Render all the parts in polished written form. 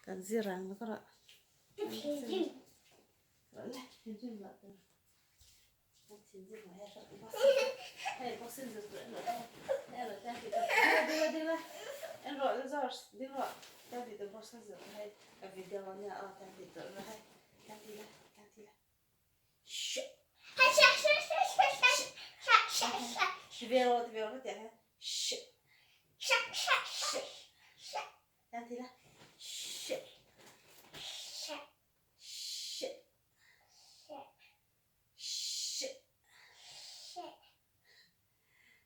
Kan zir ang ka rawh. Thinrim lah tur. Kan thinrim lah hei boxing zir tur en rawh en rawh tan ti tur ding la ding la en rawh George ding rawh tan ti tur boxing zir tur hei ka video ania aw tan ti tur hei tan ti la tan ti la Shh Ti ve rawh ti ve rawh ka tih ang hian Shh Shh Tan ti la Shh Shh Shh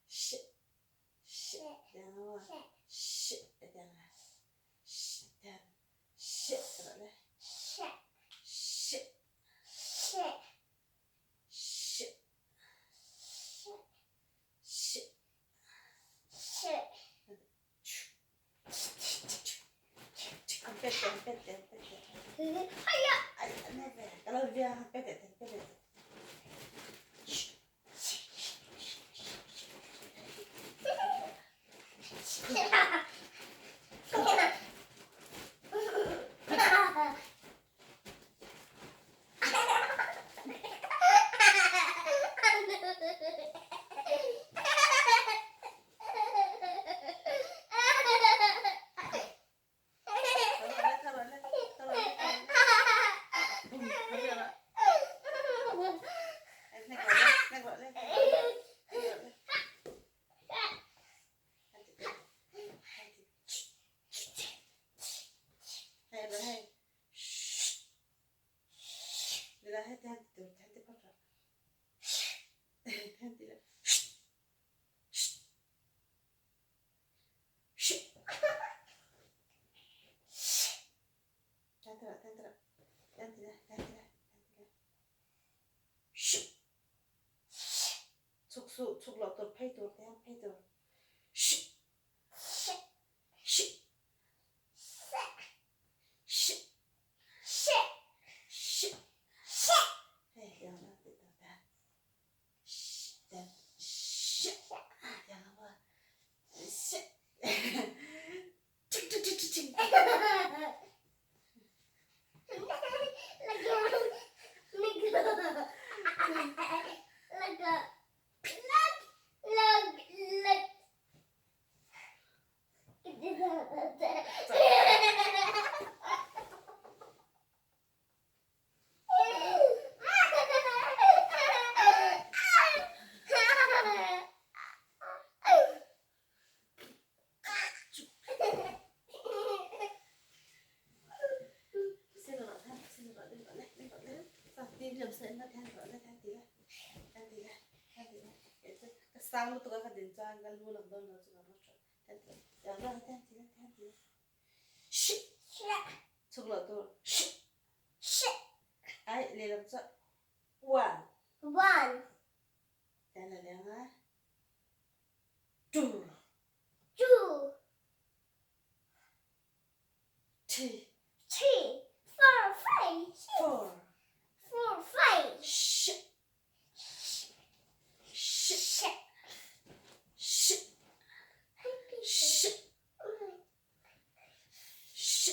Shh Shh Tiang a Shh Tiang a Shh Tiang Shh rawh le Shh Shh Shh Shh An pet teh an pet teh an pet teh. Ai a na ve ka lo via an pet teh an pet teh. Chhuk suh, chhuk loh tur phei tur te hian phei tur. Shh. Shh. Shh. Shh. Hei tiang la tih tur te. Shh tiang shh tiang a shh. Ching ching ching ching. Sang lutuk a ka din chuan ka lu lang dawn lo chu ka rawt rawt. Shh chhuk loh tur shh ai lehlam chuan one one tian a leng a two two three three four five six four four five shh shh shh shh shh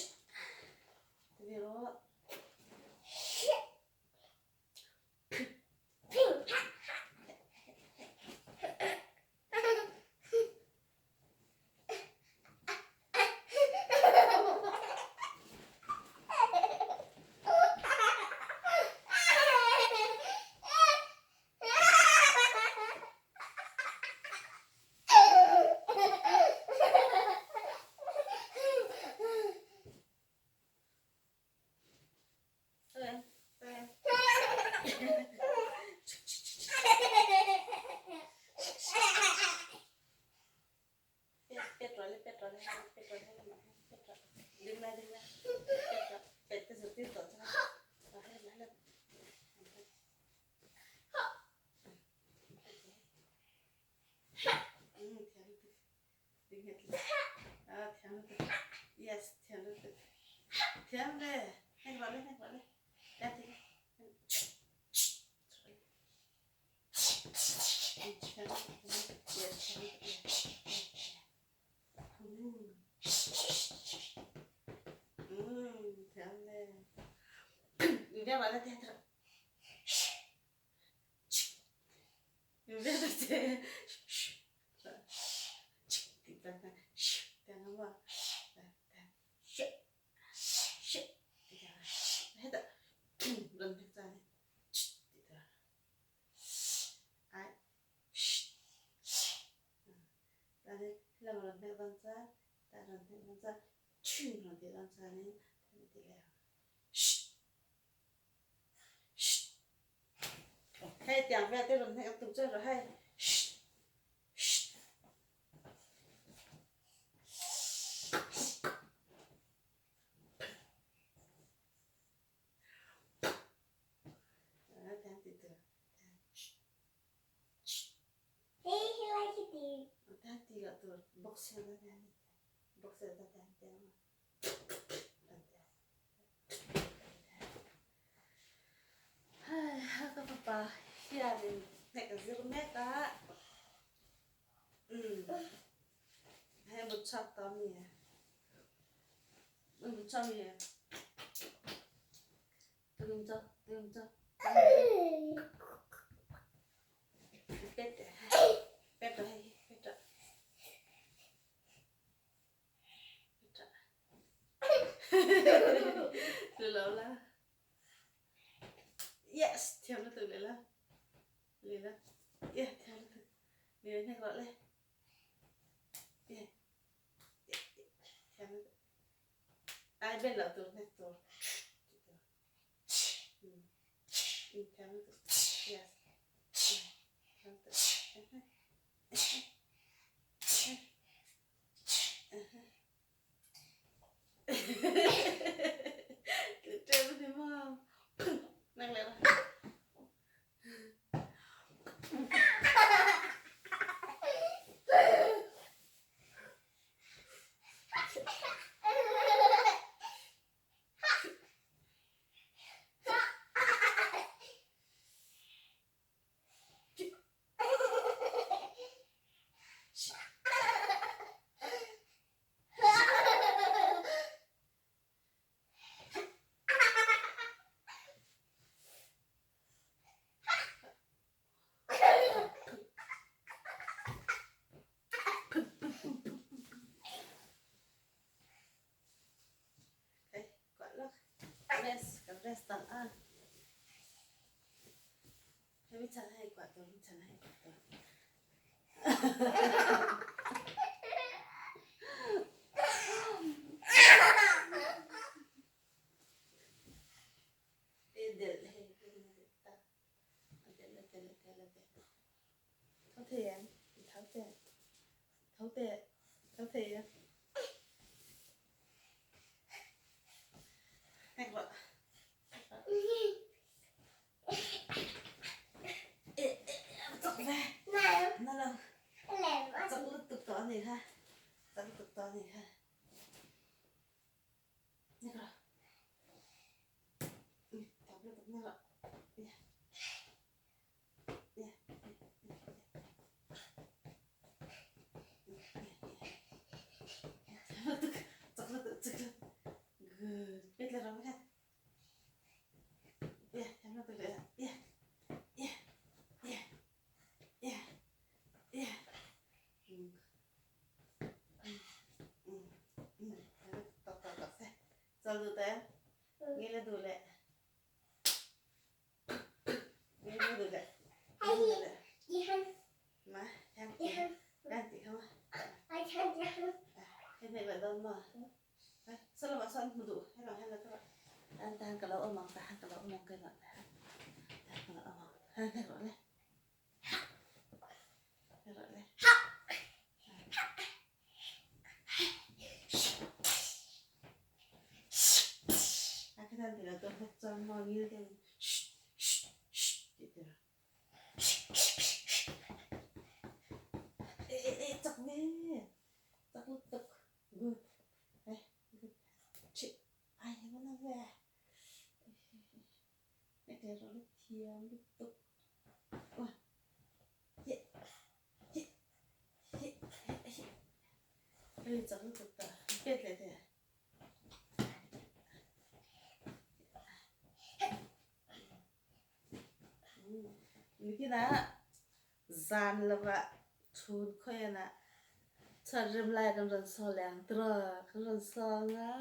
ti rawh Hei tiang vel te rawn hnek a tum chuan rawh hei. Hei hi lai hi ti. Tan ti loh tur box hian a tan box hian a tan ti ang Hei ka fapa hianin hnek a zir mek a hei mut chhuak tawh a mi mut chhuak a mi Yes, thiam lutuk leh la. Leh la. Yeah, thiam lutuk. Leh hnek rawh le. Yeah. Thiam lutuk. Ai bel loh tur hnek tur. Rest tang a. Hemi chan hei kuah tur, hemi chan hei kuah tur. Del hei ta. Del del del del. Tho thei em? Tho te. Tho te. Tho thei em? Hei rawh. Chak ve. Na lo. Chak lutuk tawh a nih kha. Chak lutuk tawh a nih kha. Ni rawh. Chak lutuk ni rawh. Nikinah zan lovah chhun khawian ah chhuat rem lai kan rawn saw leh ang tiraw kan rawn saw ang a,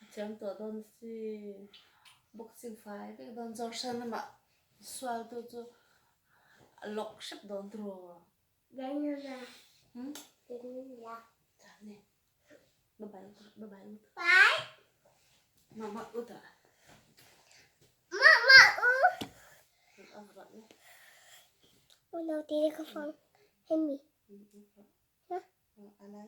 a thiam tawh dawn si boxing fai vek dawn Joshua lamah sual tu chu a lawk hrep dawn tiraw. Hmm? Bye bye bye bye. Bye. Mama uta. Mama u. Unau ti ka phone. Hemi. Alai.